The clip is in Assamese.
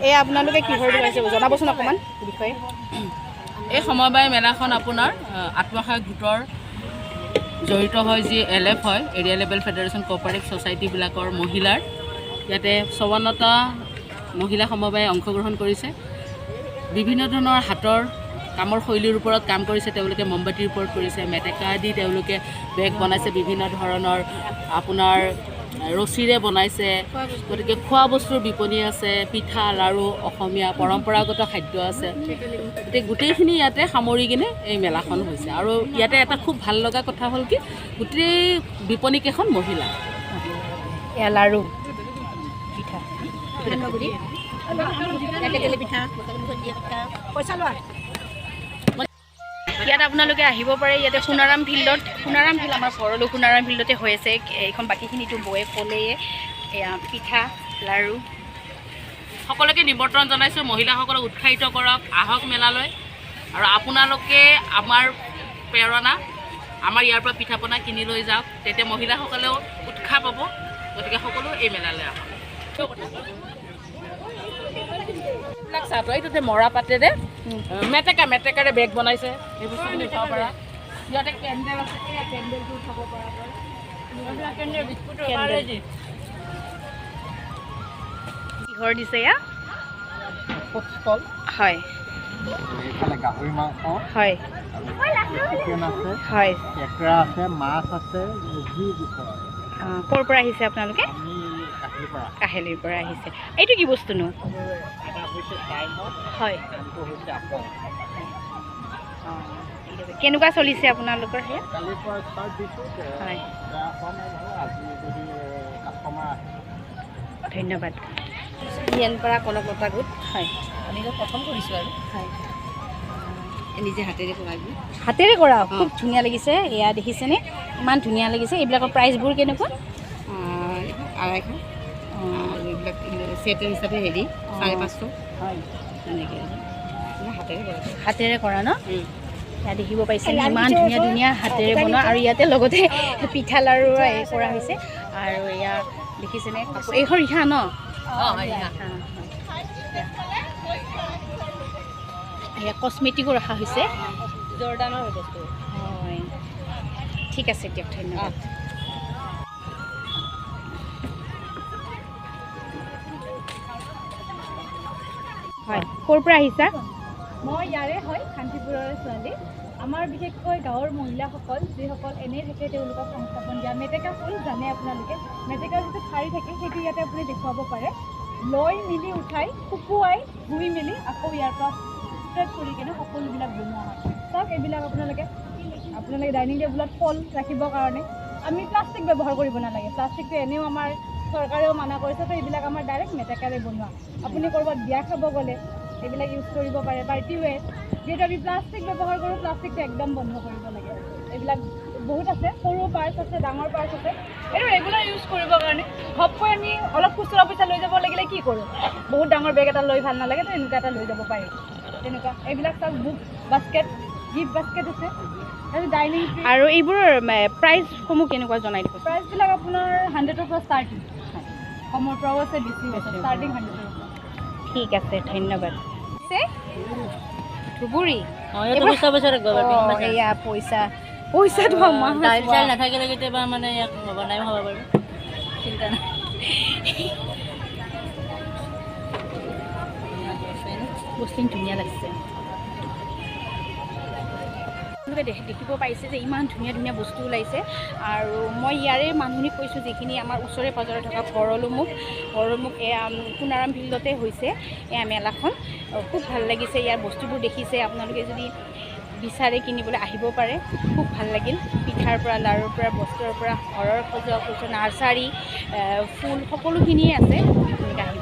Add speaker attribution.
Speaker 1: এয়া আপোনালোকে কিহৰ দোকান আছে জনাবচোন অকণমান বিষয়ে।
Speaker 2: এই সমবায় মেলাখন আপোনাৰ আত্মসহায়ক গোটৰ জড়িত হয়, যি এল এফ হয়, এৰিয়া লেভেল ফেডাৰেশ্যন কোঅপাৰেটিভ ছ'চাইটিবিলাকৰ মহিলাৰ। ইয়াতে 54টা মহিলা সমবায়ে অংশগ্ৰহণ কৰিছে। বিভিন্ন ধৰণৰ হাতৰ কামৰ শৈলীৰ ওপৰত কাম কৰিছে তেওঁলোকে। মমবাতিৰ ওপৰত কৰিছে, মেটেকা দি তেওঁলোকে বেগ বনাইছে, বিভিন্ন ধৰণৰ আপোনাৰ ৰছীৰে বনাইছে। গতিকে খোৱা বস্তুৰ বিপণী আছে, পিঠা লাড়ু, অসমীয়া পৰম্পৰাগত খাদ্য আছে। গতিকে গোটেইখিনি ইয়াতে সামৰি কিনে এই মেলাখন হৈছে। আৰু ইয়াতে এটা খুব ভাল লগা কথা হ'ল কি, গোটেই বিপণীকেইখন মহিলা।
Speaker 1: এয়া লাড়ু, পিঠা,
Speaker 3: পিঠা।
Speaker 1: পইচা লোৱা। ইয়াত আপোনালোকে আহিব পাৰে। ইয়াতে সোণাৰাম ফিল্ডত, সোণাৰাম ফিল্ড, আমাৰ ভৰলু সোণাৰাম ফিল্ডতে হৈ আছে এইখন। বাকীখিনিতো বৌয়ে ক'লেয়ে। এয়া পিঠা, লাড়ু।
Speaker 2: সকলোকে নিমন্ত্ৰণ জনাইছোঁ, মহিলাসকলক উৎসাহিত কৰক, আহক মেলালৈ। আৰু আপোনালোকে আমাৰ প্ৰেৰণা। আমাৰ ইয়াৰ পৰা পিঠা পনা কিনি লৈ যাওক, তেতিয়া মহিলাসকলেও উৎসাহ পাব। গতিকে সকলো এই মেলালৈ আহক। এইবিলাক চাহ এইটোতে মৰা পাতেৰে, মেটেকাৰে বেগ বনাইছে। সেই বস্তুখিনি উঠাব পাৰা। ইয়াতে কেণ্ডেল আছে, এই কেণ্ডেলটো উঠাব পৰা।
Speaker 1: কেণ্ডেল কিহৰ দিছে এয়া?
Speaker 4: Food stall. এইফালে গাহৰি মাংস আৰু চিকেন আছে, কেঁকৰা আছে, মাছ আছে, যি বিচাৰে।
Speaker 1: ক'ৰ পৰা আহিছে আপোনালোকে?
Speaker 4: আমি কাহিলীৰ পৰা।
Speaker 1: কাহিলীৰ পৰা আহিছে। এইটো কি বস্তুনো?
Speaker 4: এটা হৈছে টাইমত, আনটো হৈছে আপং।
Speaker 1: অঁ, ঠিক আছে। কেনেকুৱা চলিছে আপোনালোকৰ সেয়া?
Speaker 4: কালিৰ পৰা ষ্টাৰ্ট দিছোঁ। বেয়া হোৱা নাই বাৰু, আজি যদি কাষ্টমাৰ আহে।
Speaker 1: ধন্যবাদ।
Speaker 3: পৰা কনকলতা গোট। আমি প্ৰথম কৰিছোঁ আৰু নিজে হাতেৰে কৰা এইবোৰ।
Speaker 1: হাতেৰে কৰা, খুব ধুনীয়া লাগিছে। এয়া দেখিছেনে, ইমান ধুনীয়া লাগিছে। এইবিলাকৰ প্ৰাইচবোৰ কেনেকুৱা?
Speaker 3: 250 আৰু এইবিলাক চেটৰ হিচাপে হেৰি 550। তেনেকৈ আৰু হাতেৰে কৰা।
Speaker 1: হাতেৰে কৰা ন? ইয়াত দেখিব পাইছে, ইমান ধুনীয়া ধুনীয়া হাতেৰে বনোৱা। আৰু ইয়াতে লগতে পিঠা, লাড়ু এই কৰা হৈছে। আৰু এয়া দেখিছেনে কাপোৰ? এইখন ৰিহা ন?
Speaker 3: অঁ, ৰিহা।
Speaker 1: এয়া কচমেটিকো ৰখা হৈছে।
Speaker 3: জৰ্দানৰ বস্তু।
Speaker 1: হয়, ঠিক আছে দিয়ক, ধন্যবাদ। হয়, ক'ৰ পৰা আহিছা?
Speaker 5: মই ইয়াৰে হয়, শান্তিপুৰৰে ছোৱালী। আমাৰ বিশেষকৈ গাঁৱৰ মহিলাসকল যিসকল এনেই থাকে, তেওঁলোকক সংস্থাপন দিয়া। মেটেকা ফুল জানে আপোনালোকে, মেটেকাৰ যিটো ঠাৰি থাকে, সেইটো ইয়াতে আপুনি দেখুৱাব পাৰে। লৈ মেলি উঠাই শুকুৱাই ধুই মেলি আকৌ ইয়াৰ পৰা স্প্ৰেড কৰি কেনে সকলোবিলাক বনোৱা হয়। চাওক এইবিলাক, আপোনালোকে আপোনালোকে ডাইনিং টেবুলত ফল ৰাখিবৰ কাৰণে আমি প্লাষ্টিক ব্যৱহাৰ কৰিব নালাগে। প্লাষ্টিকটো এনেও আমাৰ চৰকাৰেও মানা কৰিছে। তো এইবিলাক আমাৰ ডাইৰেক্ট মেটেকাৰে বনোৱা। আপুনি ক'ৰবাত বিয়া খাব গ'লে এইবিলাক ইউজ কৰিব পাৰে, পাৰ্টি ৱেৰ। যিহেতু আমি প্লাষ্টিক ব্যৱহাৰ কৰোঁ, প্লাষ্টিকটো একদম বন্ধ কৰিব লাগে। এইবিলাক বহুত আছে, সৰু পাৰ্চ আছে, ডাঙৰ পাৰ্চ আছে। এইটো ৰেগুলাৰ ইউজ কৰিবৰ কাৰণে ঘপকৈ আমি অলপ খুচুৰা পইচা লৈ যাব লাগিলে কি কৰোঁ? বহুত ডাঙৰ বেগ এটা লৈ ভাল নালাগে, তো এনেকুৱা এটা লৈ যাব পাৰি। তেনেকুৱা এইবিলাক চাওক, বুক বাস্কেট, গিফ্ট বাস্কেট আছে, তাৰপিছত ডাইনিং।
Speaker 1: আৰু এইবোৰৰ প্ৰাইচসমূহ কেনেকুৱা জনাই দিব?
Speaker 5: প্ৰাইচবিলাক আপোনাৰ 100ৰ পৰা ষ্টাৰ্টিং, কমৰ পৰাও আছে, বেছিও আছে, ষ্টাৰ্টিং 100ৰ পৰা।
Speaker 1: ঠিক আছে, ধন্যবাদ। ধুবুৰী।
Speaker 3: পইচা পইচা ৰাখিব পাৰিবি।
Speaker 1: অঁ, এয়া পইচা, পইচাটো আমাৰ
Speaker 3: দাইল চাইল নাথাকিলে কেতিয়াবা মানে ইয়াক বনাই খাব পাৰোঁ, চিন্তা নাই।
Speaker 1: বস্তুখিনি ধুনীয়া লাগিছে। আপোনালোকে দেখিব পাইছে যে ইমান ধুনীয়া ধুনীয়া বস্তু ওলাইছে। আৰু মই ইয়াৰে মানুহখিনিক কৈছোঁ, যিখিনি আমাৰ ওচৰে পাঁজৰে থকা ভৰলুমুখ, ভৰলুমুখ এয়া সোণাৰাম ফিল্ডতে হৈছে এয়া মেলাখন। খুব ভাল লাগিছে ইয়াৰ বস্তুবোৰ দেখিছে। আপোনালোকে যদি বিচাৰে কিনিবলৈ আহিব পাৰে। খুব ভাল লাগিল। পিঠাৰ পৰা, লাড়ুৰ পৰা, বস্তুৰ পৰা, ঘৰৰ সজোৱা সজোৱা, নাৰ্চাৰী, ফুল, সকলোখিনিয়ে আছে। আপোনালোকে আহিব।